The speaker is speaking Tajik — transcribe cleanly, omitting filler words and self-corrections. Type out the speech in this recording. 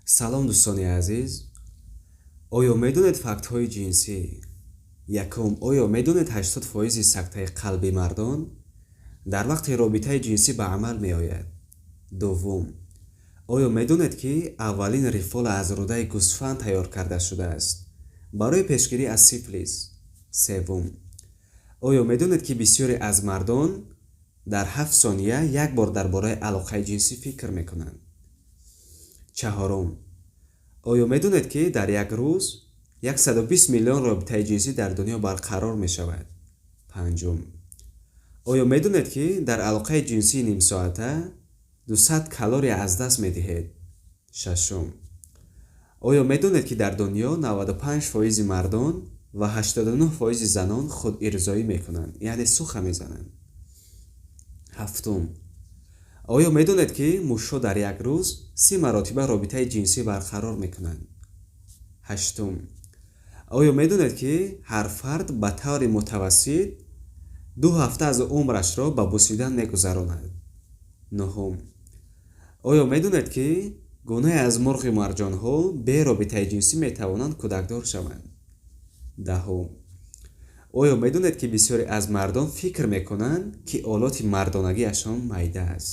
Салом, дӯстони азиз. Оё медонед фактҳои ҷинсӣ? Якум: оё медонед, 80 фоизи сактаи қалби мардон дар вақти робитаи ҷинсӣ ба амал меояд? Дуввум: оё медонед, ки аввалин рифола аз рӯдаи гӯсфанд тайёр карда шудааст барои пешгирӣ аз сифлис? Севум: оё медонед, ки бисёре аз мардон дар 7 сония як бор дар бораи алоқаи ҷинсӣ фикр мекунанд? Чаҳорум: оё медонед, ки дар як рӯз 120 миллион робитаи ҷинсӣ дар дунё барқарор мешавад? Панҷум: оё медонед, ки дар алоқаи ҷинсии нимсоата 200 калория аз даст медиҳед? Шашум: оё медонед, ки дар дунё 95 фоизи мардон ва 89 фоизи занон худирзоӣ мекунанд, яъне суха мезананд? Ҳафтум: оё медонед, ки мушҳо дар як рӯз 30 маротиба робитаи ҷинсӣ барқарор мекунанд? Ҳаштум: оё медонед, ки ҳар фард ба таври мутавассит 2 ҳафта аз умрашро ба бусидан мегузаронад? Нуҳум: оё медонед, ки гунае аз мурғи марҷонҳо бе робитаи ҷинсӣ метавонанд кӯдакдор шаванд? Даҳум: оё медонед, ки бисёре аз мардон фикр мекунанд, ки олоти мардонагиашон майда аст?